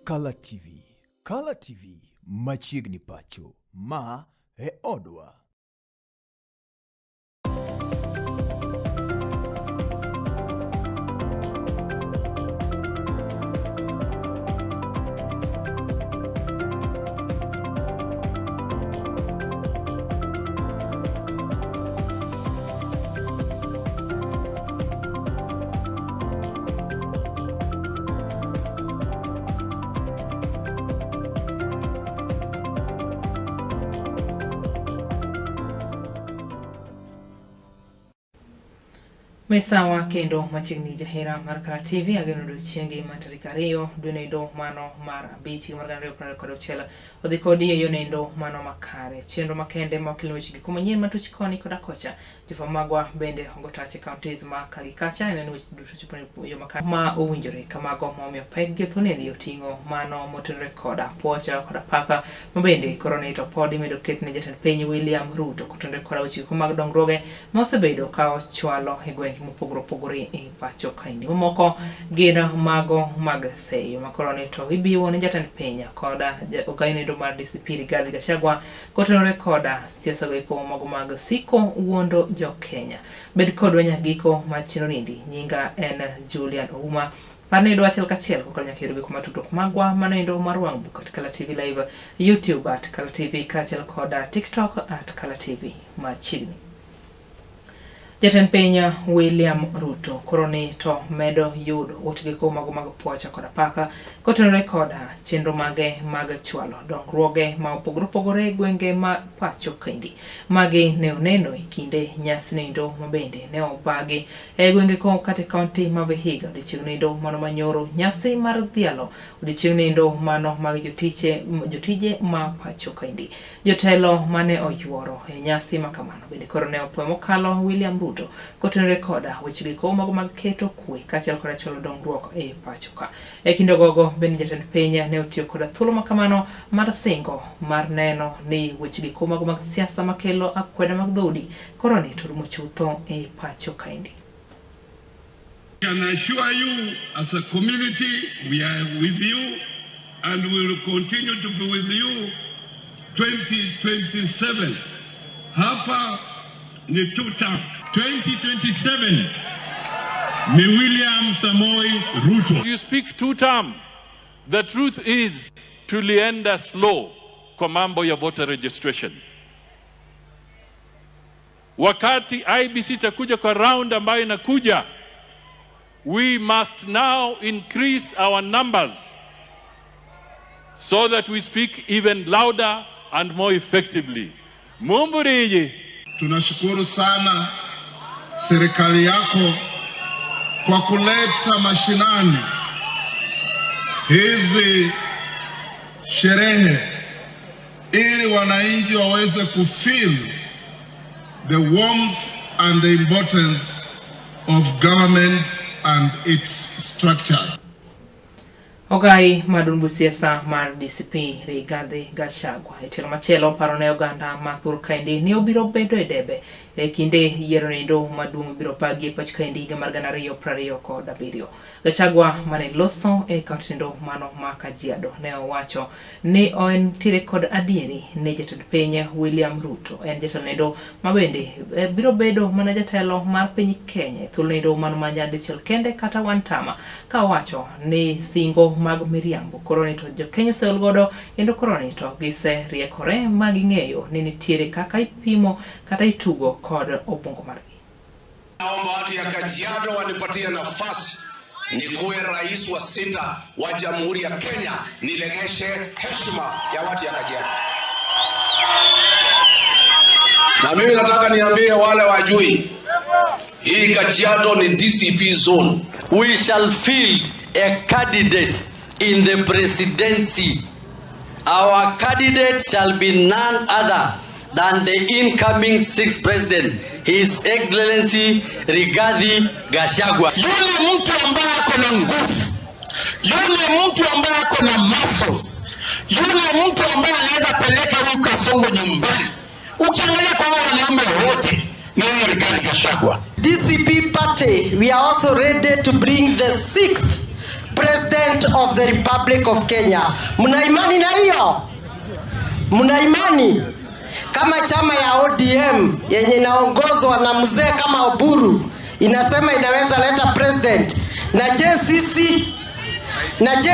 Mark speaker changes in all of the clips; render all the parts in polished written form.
Speaker 1: Kala TV. Kala TV machiegni pacho. Ma e odwa.
Speaker 2: Misawa kendo machiegni jahera mar Kala TV ageno odiochienge ma tarik 2 dwe noendo mano mar 5 higa mar 2026 odhi kodi e yo noendo mano makare chenro makende ma okelo weche gik manyien matuch koni koda kocha. Jofwambo magwa bende ogo tach e counties ma ka gi kacha neno ni weche duto chopo e yo makare ma owinjore kamago ma omiyo pek gi thuoneni oting'o mano motenore koda puoch koda paka ma bende koro ni to pod imedo ket ne jatend piny William Ruto kotenore koda weche go mag dongruoge ma osebedo ka ochwalo e gwenge mopogore opogore e pacho kaendi. Mamoko gin mago mag seyo ma koro ni to ibiwo ne jatend piny koda ogainendo mar DCP Rigathi Gachagua kotenore koda siasa go eko mago mag siko wuondo jo Kenya. Bed kodwa nyaka giko mar chenro niendi. Nyinga en Julian Ouma. Par ni achiel kachiel kokalo nyaka yudo gik matudruok magwa mano endo mar wang' buk at Kala TV Live, YouTube at Kala TV kaachiel koda TikTok at Kala TV machiegni. Jatend piny William Ruto koro ni to medo yudo ote mago mag puoch koda paka kotenore koda chenro mage mag chwalo dongruoge ma opogore opogore e gwenge ma pacho kendi. Magi ne oneno e kinde nyasi noendo ma bende ne obagi e gwenge ko kata e kaunti ma Vihiga odiochieng' noendo mano manyoro nyasi mar dhialo odiochieng' noendo mano mag jotije ma pacho kendi. Jotelo mane oyuoro e nyasi ma kamano bende koro ne opuoyo mokalo William Ruto kotenore koda weche giko mago mag keto kwe kaachiel koda chwalo dongruok e pacho ka. E kinde gogo bende jatend piny ne otiyo koda thuolo ma kamano mar singo mar neno ni weche giko mago mag siasa makelo akweda mag dhoudi koro ni to rumo chutho e pacho kaendi.
Speaker 3: I can assure you as a community we are with you and we will continue to be with you 2027. Hapa ni two term.
Speaker 4: 2027 ni William Samoei Ruto.
Speaker 5: You speak two term. The truth is tulienda slow kwa mambo ya voter registration. Wakati IBC itakuja kwa round ambayo inakuja, we must now increase our numbers so that we speak even louder and more effectively. Mumburiji.
Speaker 3: Tunashukuru sana serikali yako kwa kuleta mashinani hizi sherehe ili wananchi waweze kufeel the warmth and the importance of government and its structures.
Speaker 2: Ogai maduong' siasa mar DCP Rigathi Gachagua e tielo machielo paro ne oganda ma thur kaendi ni obiro bedo e debe e kinde yiero noendo maduong' biro pagi e pacho kaendi higa mar 2027. Gachagua mane loso e kaunti noendo mano ma Kajiado ne owacho ni entiere kod adieri ni jatend piny William Ruto en jatelo noendo ma bende biro bedo mana jatelo mar piny Kenya e thuolo noendo mano ma nyadichiel kende kata one term, ka owacho ni singo mag miriambo koro ni to jo Kenya oseol godo kendo koro ni to giseriekore ma ging'eyo ni nitiere kaka ipimo kata itugo kod obwongo margi.
Speaker 6: Naomba watu ya Kajiado wanipatie nafasi nikuwe rais wa 6 wa Jamhuri ya Kenya, nilegeshe heshima ya watu ya Kajiado. Na mimi nataka niambie wale wajui, hii Kajiado ni DCP zone.
Speaker 7: We shall field a candidate in the presidency. Our candidate shall be none other than the incoming 6th president, His Excellency Rigathi Gachagua.
Speaker 8: Yule mtu ambaye ako na nguvu, yule mtu ambaye ako na muscles, yule mtu ambaye anaweza peleka huyu Kasongo nyumbani, ukiangalia kwa wale wanaume wote ni huyu Rigathi Gachagua.
Speaker 9: DCP party, we are also ready to bring the 6th President of the Republic of Kenya. Mna imani na hiyo? Mna imani? Kama chama ya ODM yenye inaongozwa na mzee kama Oburu inasema inaweza leta president, na je sisi? Na je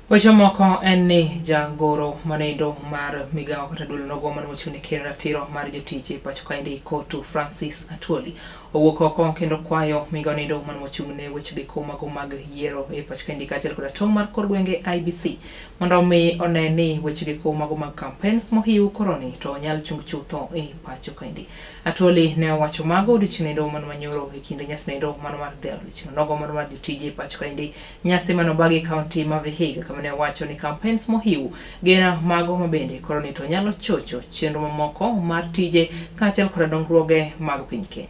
Speaker 2: Weche moko en ni jagoro manendo mar migawo kata duol nogo mane mochung' ne ker ratiro mar jotich e pacho kaendi Kotu Francis Atwoli owuok oko kendo kwayo migawo nendo mane mochung' ne weche geko mago mag yiero e pacho kaendi kaachiel koda tong' mar kor gwenge IEBC mondo mi one ni weche geko mago mag campaigns mohiu koroni to nyal chung chutho e pacho kaendi. Atwoli ne owacho mago odiochieng' nendo mano manyoro e kinde nyasi nendo mano mar dhialo odiochieng' nogo mano mar jotije e pacho kaendi. Nyasi mane obagi e kaunti ma Vihiga kama ne owacho ni campaigns mohiu gin mago mabende koroni to nyalo chocho chenro mamoko mar tije kaachiel koda dongruoge mag piny Kenya.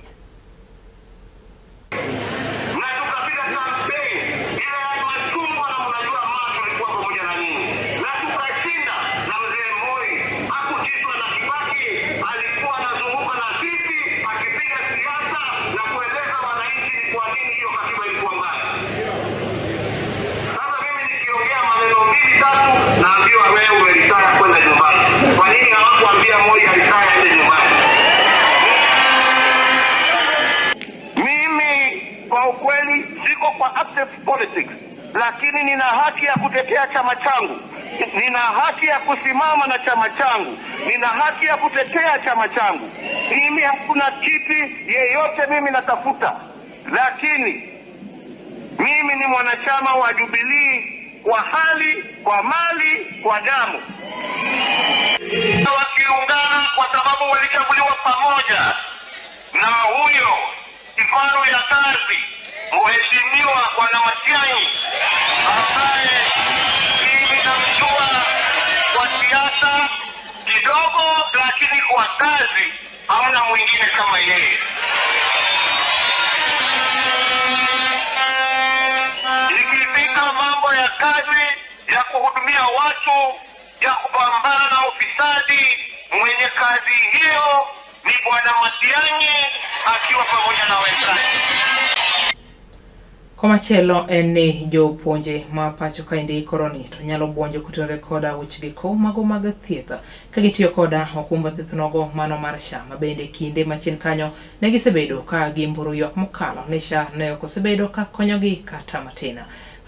Speaker 10: Na tukapiga kampeni ile ya machungwa, na mnajua macho ilikuwa pamoja na nyinyi, na tukashinda. Na mzee Moi hakutishwa na Kibaki, alikuwa anazunguka na sisi akipiga siasa na kueleza wananchi ni kwa nini hiyo katiba ilikuwa mbaya. Sasa mimi nikiongea maneno mbili tatu, naambiwa wewe umeritaya kwenda nyumbani. Kwa nini hawakuambia Moi alitaya aende nyumbani? Mimi kwa ukweli siko kwa active politics, lakini nina haki ya kutetea chama changu, nina haki ya kusimama na chama changu, nina haki ya kutetea chama changu. Mimi hakuna kiti yeyote mimi natafuta, lakini mimi ni mwanachama wa Jubilee kwa hali, kwa mali, kwa damu. Wakiungana kwa sababu walichaguliwa pamoja na huyo kifaru ya kazi Mheshimiwa Bwana Matiang'i ambaye mimi namjua kwa siasa kidogo, lakini kwa kazi hamna mwingine kama yeye. Ikifika mambo ya kazi ya kuhudumia watu, ya kupambana na ufisadi, mwenye kazi hiyo ni Bwana Matiang'i akiwa pamoja na wenzake.
Speaker 2: Komachielo en ni jopuonje ma pacho kaendi koroni to nyalo buonjo kotenore koda weche geko mago mag thieth ka gitiyo koda okumba thieth nogo mano mar SHA ma bende kinde machien kanyo ne gisebedo ka gimboro ywak mokalo ni SHA ne ok osebedo ka konyogi kata matin.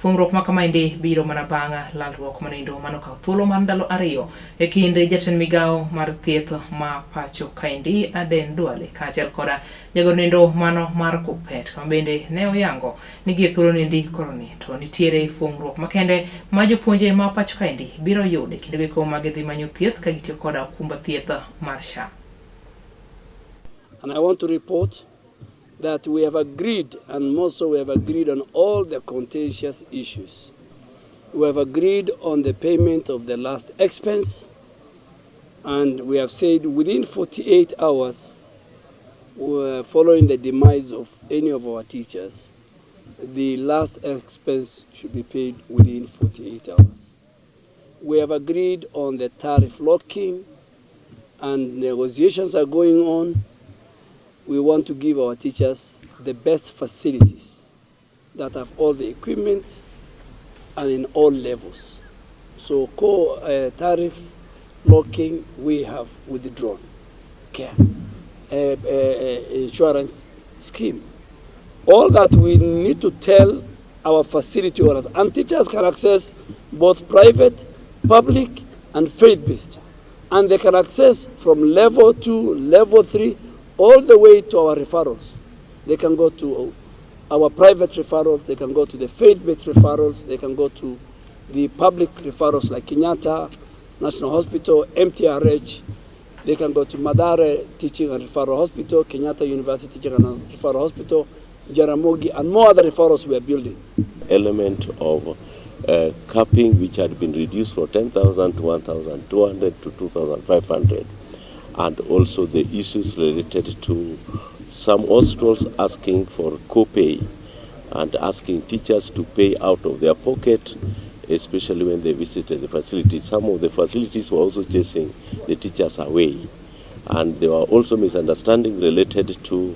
Speaker 2: Fungruok ma kamaendi biro mana bang' lalruok manendo mano kawo thuolo mar ndalo ariyo e kind jatend migawo mar thieth ma pacho kaendi Aden Duale kaachiel koda jagoro nendo mano mar Kuppet kama bende ne oyango ni gie thuolo nendi koroni to nitiere fungruok makende ma jopuonje ma pacho kaendi biro yudo e kinde giko ma gidhi manyo thieth ka gitiyo koda okumba thieth mar SHA.
Speaker 11: And I want to report that we have agreed, and more so we have agreed on all the contentious issues. We have agreed on the payment of the last expense, and we have said within 48 hours following the demise of any of our teachers, the last expense should be paid within 48 hours. We have agreed on the tariff locking, and negotiations are going on. We want to give our teachers the best facilities that have all the equipment and in all levels. So tariff locking we have withdrawn. Care. Insurance scheme. All that we need to tell our facility owners, and teachers can access both private, public, and faith-based. And they can access from level 2, level 3, all the way to our referrals. They can go to our private referrals, they can go to the faith-based referrals, they can go to the public referrals like Kenyatta National Hospital, MTRH, they can go to Mathare Teaching and Referral Hospital, Kenyatta University Teaching and Referral Hospital, Jaramogi, and more other referrals we are building.
Speaker 12: Element of capping, which had been reduced from 10,000 to 1,200 to 2,500, and also the issues related to some hospitals asking for co-pay and asking teachers to pay out of their pocket, especially when they visited the facilities. Some of the facilities were also chasing the teachers away, and there were also misunderstandings related to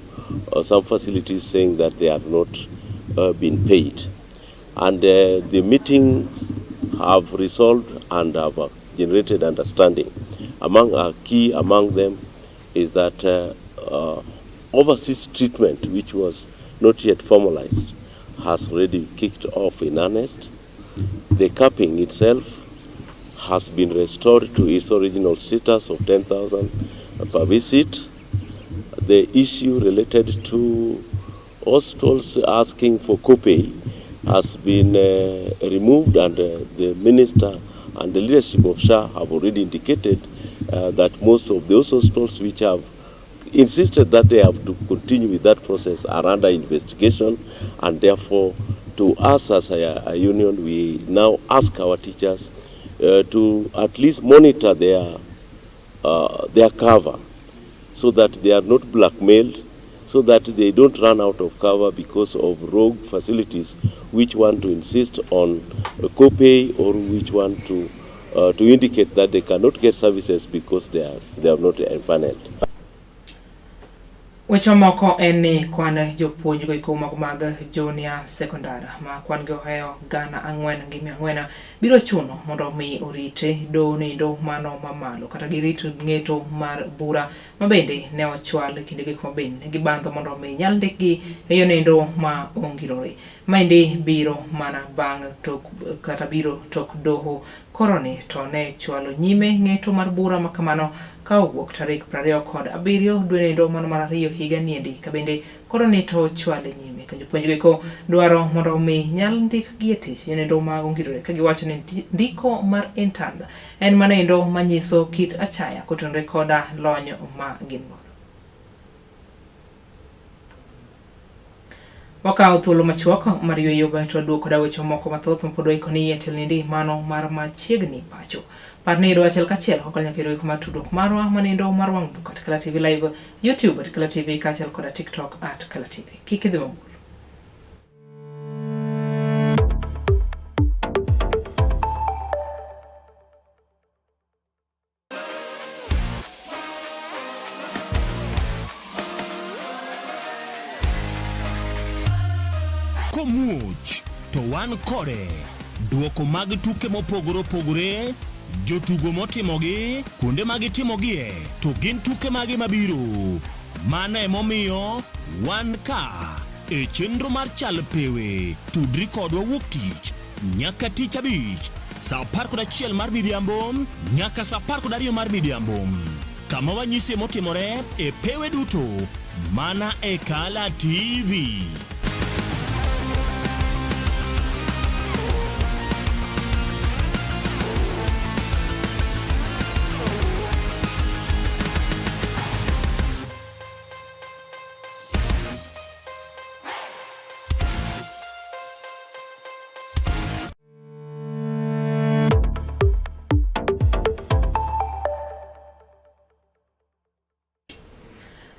Speaker 12: some facilities saying that they have not been paid. And the meetings have resolved and have generated understanding. Among key among them is that overseas treatment, which was not yet formalized, has already kicked off in earnest. The capping itself has been restored to its original status of 10,000 per visit. The issue related to hospitals asking for copay has been removed, and the minister and the leadership of SHA have already indicated that most of those hospitals which have insisted that they have to continue with that process are under investigation, and therefore to us as a union, we now ask our teachers to at least monitor their cover so that they are not blackmailed, so that they don't run out of cover because of rogue facilities which want to insist on a copay or which want to indicate that they cannot get services because they have not empaneled.
Speaker 2: Weche moko en ni kwan jopuonj go iko mago mag junior secondary ma kwan gi ohewo 4,400 biro chuno mondo mi orite doho nindo mano mamalo kata girit ng'eto mar bura mabende ne ochwal e kinde gik mabende gibandho mondo mi nyal ndikgi e yo nindo ma ongirore. Maendi biro mana bang' tok kata biro tok doho koroni to ne chwalo nyime ng'eto mar bura makamano ka owuok tarik 27 dwe nindo mano mar ariyo higa niendi kabende koroni to chwale nyime ka jopuonj go dwaro mondo mi nyal ndikgi e tich nindo ma ongirore ka giwacho ni ndiko mar intern en manendo manyiso kit achaya kotenore koda lony ma gin godo. Wakawo thuolo machuok mar yweyo bang'e to waduogo koda weche moko mathoth mapod waikoni e telnindi mano mar machiegni pacho. Par ni yudo achiel kachiel kokalo nyaka e mar tudruok marwa manendo mar wang' buk at Kala TV Live, YouTube at Kala TV kaachiel koda TikTok at Kala TV. Kik idhi mabor.
Speaker 13: Komuoch to wan kode. Duoko mag tuke mopogore opogore, jotugo motimogi, kuonde ma gitimogie, to gin tuke mage mabiro. Mano emomiyo wan ka e chenro mar Chal Pewe. Tudri kodwa wuok tich nyaka tich abich saa 11 mar midhiambo nyaka saa 12 mar midhiambo, kama wanyisie motimore e pewe duto mana e Kala TV.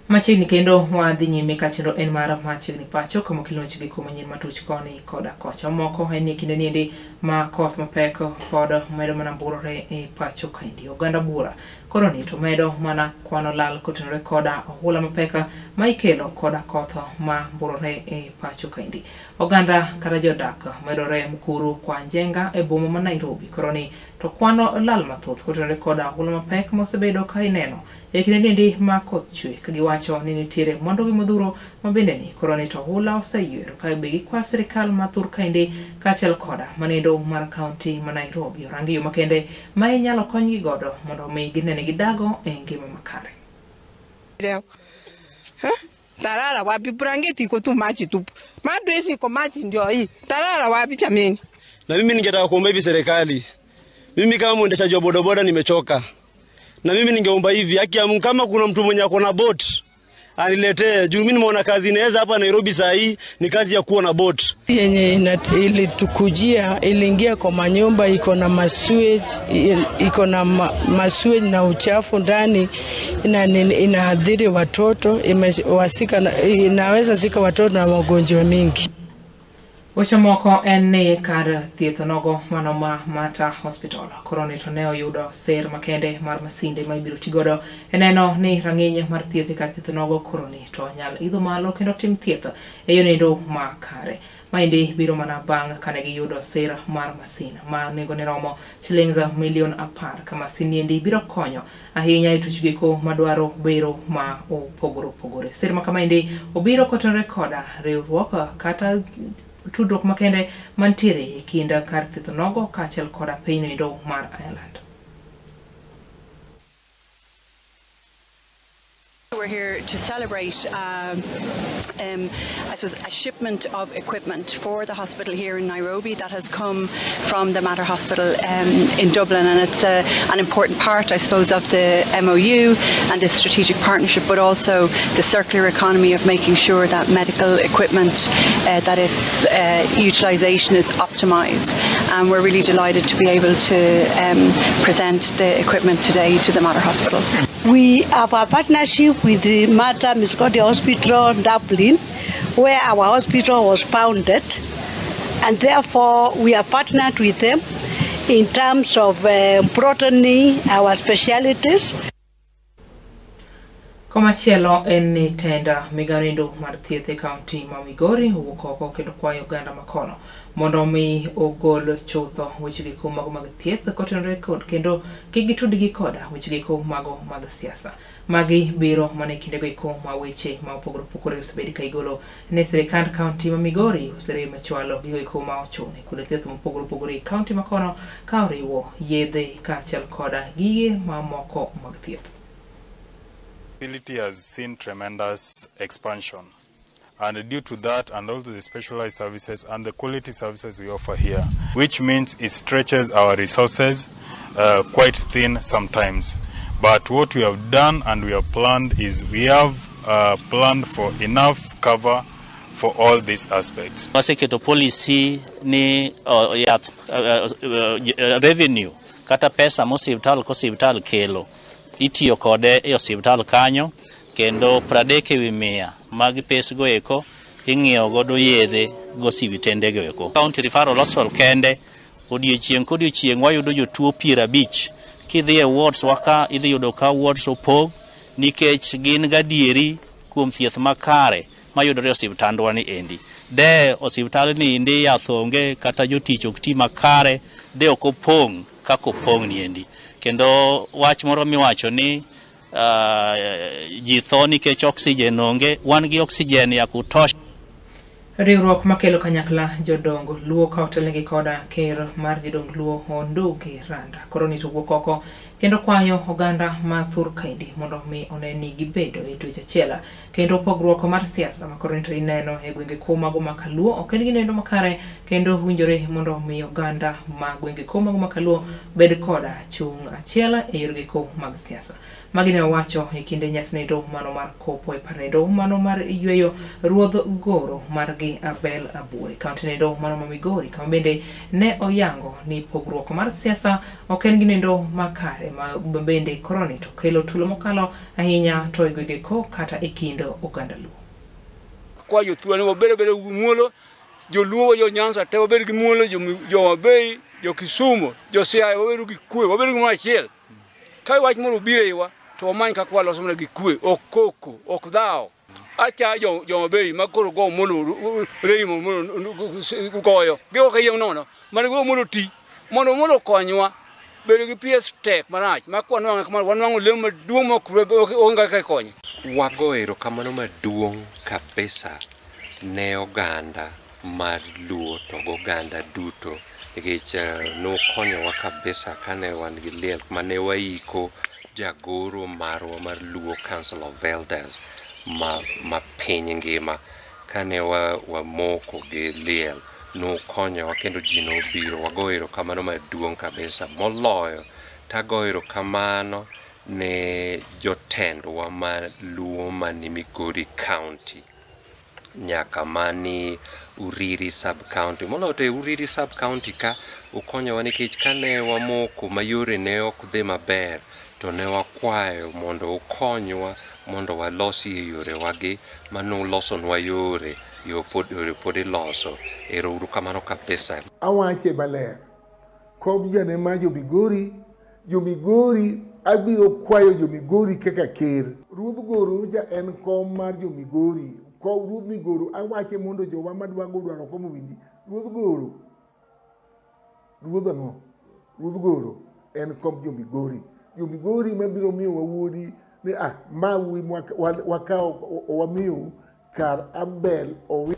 Speaker 2: Machiegni kendo wadhi nyime ka chenro en mar machiegni pacho kama okelo weche gi manyien matuch koni koda kocha. Moko en ni kinde niendi ma koth mapek pod medo mana mburore e pacho kaendi. Oganda buora koro ni to medo mana kwano lal kotenore koda ohula mapek ma ikelo koda koth ma mburore e pacho kaendi. Oganda kata jodak medore Mukuru kwa Njenga e boma ma Nairobi koro ni to kwano lal mathoth kotenore koda ohula mapek mosebedo ka ineno e kinde niendi ma koth chwe ka giwacho ni nitiere mwandu gi modhuro ma bende ni koro ni to ohula oseywero ka be gikwa sirikal ma thur kaendi kaachiel koda manendo mar kaunti ma Nairobi orangi yo makende ma inyalo konygi godo mondo mi ginene gidago e ngima makare.
Speaker 14: Tarara wapi? Blanketi iko tu maji tupu. Madresi iko maji ndio hii. Tarara wapi jameni?
Speaker 15: Na mimi ningetaka kuomba hivi serikali. Mimi kama mwendeshaji wa bodaboda nimechoka. Na mimi ningeomba hivi, haki ya Mungu, kama kuna mtu mwenye ako na boat aniletee. Juu mimi nimeona kazi inaweza hapa Nairobi saa hii ni kazi ya kuwa na boat.
Speaker 16: Yenye ilitukujia, iliingia kwa manyumba, iko na masuage, iko na masuage na uchafu ndani, inaathiri watoto, inaweza zika watoto na magonjwa mengi.
Speaker 2: Weche moko en ni kar thieth onogo mano ma Mater Hospital koro ni to ne oyudo ser makende mar masinde ma ibiro tigodo e neno ni rang'iny mar thieth e kar thieth onogo koro ni to nyal idho malo kendo tim thieth e yono ma kare. Maendi biro mana bang' kane giyudo sir mar masin ma nengone romo shillings milion 10 ka masin niendi biro konyo ahinya e tuch giko madwaro bero ma opogore opogore. Sir ma kamaendi obiro kotenore koda riwruok kata tudruok makende mantiere e kind kar thieth onogo kaachiel koda pinyno mar Ireland.
Speaker 17: We're here to celebrate, I suppose, a shipment of equipment for the hospital here in Nairobi that has come from the Mater Hospital in Dublin, and it's an important part, I suppose, of the MOU and this strategic partnership, but also the circular economy of making sure that medical equipment, that its utilisation is optimised. And we're really delighted to be able to present the equipment today to the Mater Hospital.
Speaker 18: We have a partnership with the Mater Misericordiae Hospital, Dublin, where our hospital was founded, and therefore we are partnered with them in terms of broadening our specialities.
Speaker 2: Komachielo en ni tenda migawo mar thieth e kaunti ma Migori owuok oko kendo kwayo oganda makono mondo mi ogol chutho weche giko mago mag thieth kotenore kod kendo kik gitudgi koda weche giko mago mag siasa. Magi biro mana e kindego eko ma weche ma opogore opogore osebed ka igolo ne sirikand kaunti ma Migori oserem chwalo gigo eko ma ochuno e kuonde thieth mopogore opogore e kaunti ma kono ka oriwo yedhe kaachiel koda gige mamoko mag thieth.
Speaker 19: Facility has seen tremendous expansion, and due to that and also the specialized services and the quality services we offer here, which means it stretches our resources quite thin sometimes. But what we have done and we have planned is we have planned for enough cover for all these aspects.
Speaker 20: Waseketo policy ni yath revenue kata pesa mosiptal kosiptal kelo itiyo kode e osiptal kanyo kendo 30% mag pesgo eko ing'iewo godo yedhe go sipitende go eko. County Referral Hospital kende odiechieng' kodiechieng' wayudo jotuo 50. Kidhi e wards waka idhi yudo ka wards opog nikech gin gadieri kuom thieth makare mayudore e osiptandwa ni endi. De osiptal ni endi yath onge kata jotich ok ti makare, de ok opong' kaka opong' ni endi. Kendo wach moro miwacho ni ji tho nikech oxygen onge, wan gi oxygen ya kutosha.
Speaker 2: Riwruok makelo kanyakla jodong Luo ka otelnegi koda ker mar jodong Luo Ondugi Randa koro ni to wuok oko kendo kwayo oganda ma thur kaendi mondo mi one ni gibedo e twech achiel kendo pogruok mar siasa ma koro ni to ineno e gwenge kuo mago ma Kaluo ok en gino makare kendo winjore mondo mi oganda ma gwenge kuo mago ma Kaluo bed koda chung' achiel e yorgi kuo mag siasa. Magi ne owacho e kinde nyasi noendo mano mar kopo e par noendo mano mar yweyo ruodh goro margi Abel Aburi. Kaunti noendo mano ma Migori kama bende ne oyango ni pogruok mar siasa ok en gino makare ma bende koro ni to kelo tulo mokalo ahinya to e gwenge ko kata e kind oganda Luo.
Speaker 21: Kwa jothurwa ni wabed abeda gi muolo, joluo, jo Nyanza te wabed gi muolo, jo Homa-Bay, jo Kisumu, jo Siaya wabed gi kwe, wabed gi moro achiel. Ka wach moro obiro e iwa, to wamany kaka waloso mana gi kwe, ok koko, ok dhawo. Acha jo Homa-Bay ma koro go Omolo rei Omolo goyo, gigo kayiem nono, mana gi Omolo ti, mondo Omolo okonywa. Bedo gi PS tek marach, ma kwanwang'e kamano, wanwang'o lemo maduong' ma ok onge kaka ikonye.
Speaker 22: Wago erokamano maduong' kabisa ne oganda mar Luo to goganda duto nikech nokonyowa kabisa kane wan gi liel mane waiko jagoro marwa mar Luo Council of Elders ma piny ngima. Kane wamoko gi liel nokonyowa kendo ji nobiro. Wago erokamano maduong' kabisa moloyo tago erokamano ne jotendwa ma Luo mani Migori County. nyaka mani Uriri sub county. Moloyo to e Uriri sub county ka ukonyowa nikech kane wamoko ma yore ne ok dhi maber to ne wakwayo mondo ukonywa mondo walosie yorewagi ma nulosonwa yore, yo pod, yore pod iloso. Ero uru kamano kabisa.
Speaker 1: Awache maler, kom jane ma jo Migori, jo Migori abiro kwayo jo Migori kaka ker. Ruodh Goro ja en kom mar jo Migori. Kom Ruodh Migoro awache mondo jowa madwa go dwaro kom owinji. Ruodh Goro, Ruodh ang'o? Ruodh Goro en kom jo Migori. Jo Migori mabiro miyowa wuodi ni ah, ma wuoyi wakawo wamiyou kar Abel owi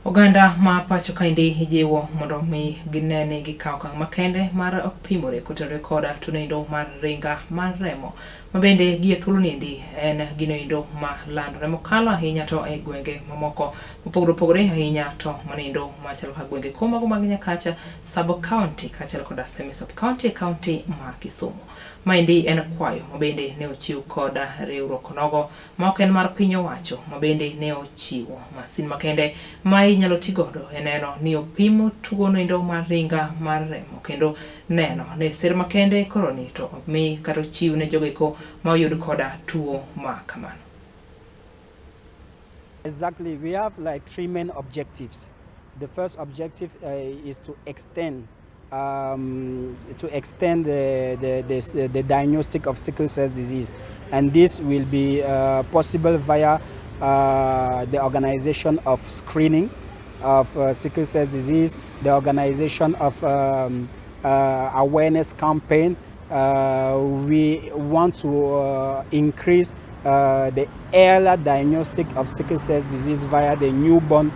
Speaker 2: Oganda ma pacho kaendi ijiwo mondo mi gine ni gikawo okang' makende mar pimore kotenore koda tuo mar ringa mar remo ma bende gie thuolo niendi en ginoendo ma landore mokalo ahinya to e gwenge mamoko mopogore opogore ahinya to manoendo machalo ka gwenge ko mago mag Nyakacha sub county kaachiel koda Seme sub county e county ma Kisumu. Maendi en kwayo ma bende ne ochiw koda riwruok nogo ma ok en mar piny owacho ma bende ne ochiwo masin makende ma inyalo ti godo e neno ni opim tuonoendo mar ringa mar remo kendo neno ni sir makende koroni to omi kata ochiw ne jogoeko ma oyud koda tuo ma kamano.
Speaker 4: Exactly. We have like three main objectives. The first objective is to extend the diagnostic of sickle cell disease, and this will be possible via the organization of screening of sickle cell disease, the organization of awareness campaign. We want to increase the earlier diagnostic of sickle cell disease via the newborn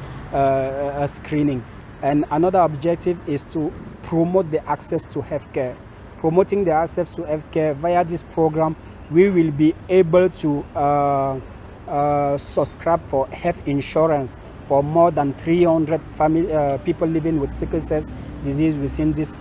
Speaker 4: screening. And another objective is to promote the access to healthcare. Promoting the access to healthcare via this program, we will be able to subscribe for health insurance for more than 300 people living with sickle cell disease within this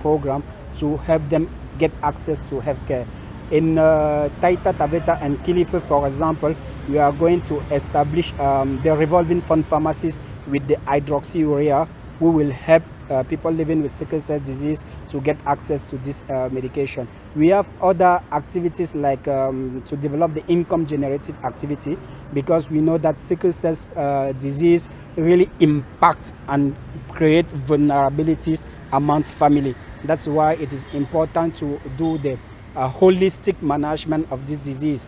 Speaker 4: program to help them get access to healthcare. In Taita Taveta and Kilifi, for example, we are going to establish the revolving fund pharmacies with the hydroxyurea, who will help people living with sickle cell disease to get access to this medication. We have other activities like to develop the income generative activity, because we know that sickle cell disease really impacts and create vulnerabilities amongst family. That's why it is important to do the holistic management of this disease,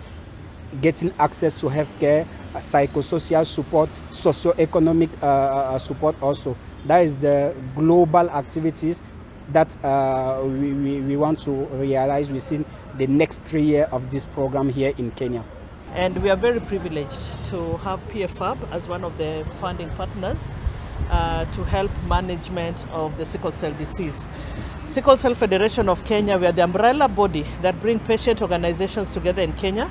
Speaker 4: getting access to healthcare, psychosocial support, socioeconomic support also. That is the global activities that we want to realize within the next 3 years of this program here in Kenya.
Speaker 23: And we are very privileged to have PFAB as one of the funding partners to help management of the sickle cell disease. Sickle Cell Federation of Kenya, we are the umbrella body that bring patient organizations together in Kenya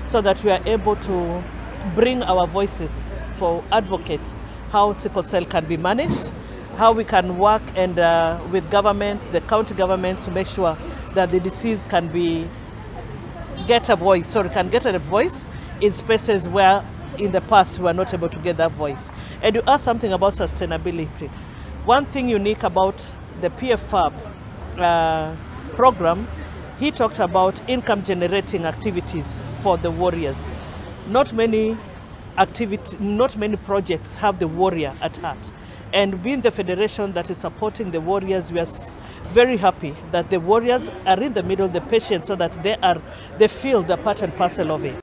Speaker 23: so that we are able to bring our voices for advocate how sickle cell can be managed, how we can work and with governments, the county governments, to make sure that the disease can be get a voice, sorry, can get a voice in spaces where in the past we were not able to get that voice. And you asked something about sustainability. One thing unique about the PFAB program, he talked about income generating activities for the warriors. Not many activity, not many projects have the warrior at heart. And being the federation that is supporting the warriors, we are very happy that the warriors are in the middle, the patients, so that they feel the part and parcel of it.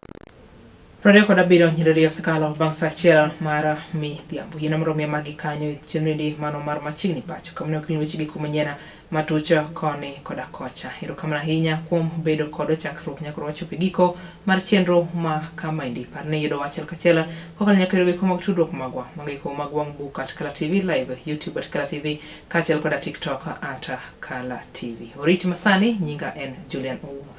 Speaker 2: 27 nyiriri osekalo bang' sa achiel mar midhiambo. Yien moro miya magi kanyo e chenro mano mar machiegni pacho. Kamano ok weche gi kuma nyiena matuch koni koda kocha. Erokamano ahinya kuom bedo kod chakruok nyaka wachopo e giko mar chenro ma kamaendi. Par ni yudo achiel kachiel kokalo nyaka e giko mag tudruok magwa. Mago eko mag wang' buk at Kala TV live, YouTube at Kala TV kaachiel koda TikTok at Kala TV. Oriti masani, nyinga en Julian Oumo.